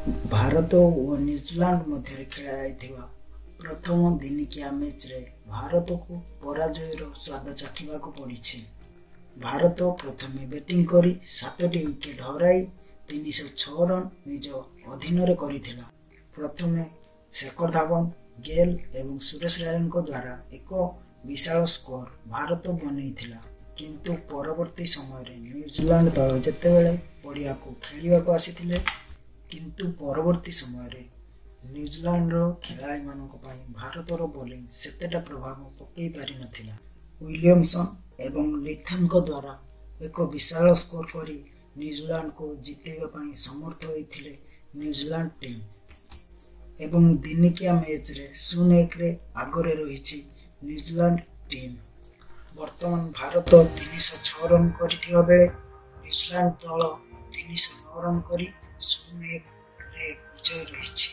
ଭାରତ ଓ New Zealand ମଧ୍ୟରେ ଖେଳାଯାଇଥିବା ପ୍ରଥମ ଦିନିକିଆ ମ୍ୟାଚ୍ରେ ଭାରତକୁ ପରାଜୟର ସ୍ୱାଦ ଚାଖିବାକୁ ପଡ଼ିଛି। ଭାରତ ପ୍ରଥମେ ବ୍ୟାଟିଂ କରି 7ଟି ୱିକେଟ୍ ହରାଇ 306 ରନ୍ ନିଜ ଅଧୀନରେ କରିଥିଲା। ପ୍ରଥମେ ଶେଖର ଧାୱନ, ଗେଲ୍ ଏବଂ ସୁରେଶ ରାଇନାଙ୍କ ଦ୍ୱାରା ଏକ ବିଶାଳ ସ୍କୋର ଭାରତ ବନେଇଥିଲା। କିନ୍ତୁ ପରବର୍ତ୍ତୀ ସମୟରେ ନ୍ୟୁଜିଲାଣ୍ଡ ଦଳ ଯେତେବେଳେ ପଡ଼ିଆକୁ ଖେଳିବାକୁ ଆସିଥିଲେ, କିନ୍ତୁ ପରବର୍ତ୍ତୀ ସମୟରେ ନ୍ୟୁଜିଲାଣ୍ଡର ଖେଳାଳିମାନଙ୍କ ପାଇଁ ଭାରତର ବୋଲିଂ ସେତେଟା ପ୍ରଭାବ ପକାଇ ପାରିନଥିଲା। ୱିଲିୟମସନ୍ ଏବଂ ଲିଥମଙ୍କ ଦ୍ୱାରା ଏକ ବିଶାଳ ସ୍କୋର କରି ନ୍ୟୁଜିଲାଣ୍ଡକୁ ଜିତେଇବା ପାଇଁ ସମର୍ଥ ହୋଇଥିଲେ ନ୍ୟୁଜିଲାଣ୍ଡ ଟିମ୍ ଏବଂ ଦିନିକିଆ ମ୍ୟାଚ୍ରେ 0-1ରେ ଆଗରେ ରହିଛି ନ୍ୟୁଜିଲାଣ୍ଡ ଟିମ୍। ବର୍ତ୍ତମାନ ଭାରତ 306 ରନ୍ କରିଥିବା ବେଳେ ନ୍ୟୁଜିଲାଣ୍ଡ ଦଳ 309 ରନ୍ କରି 0-1ରେ ବିଜୟୀ ରହିଛି।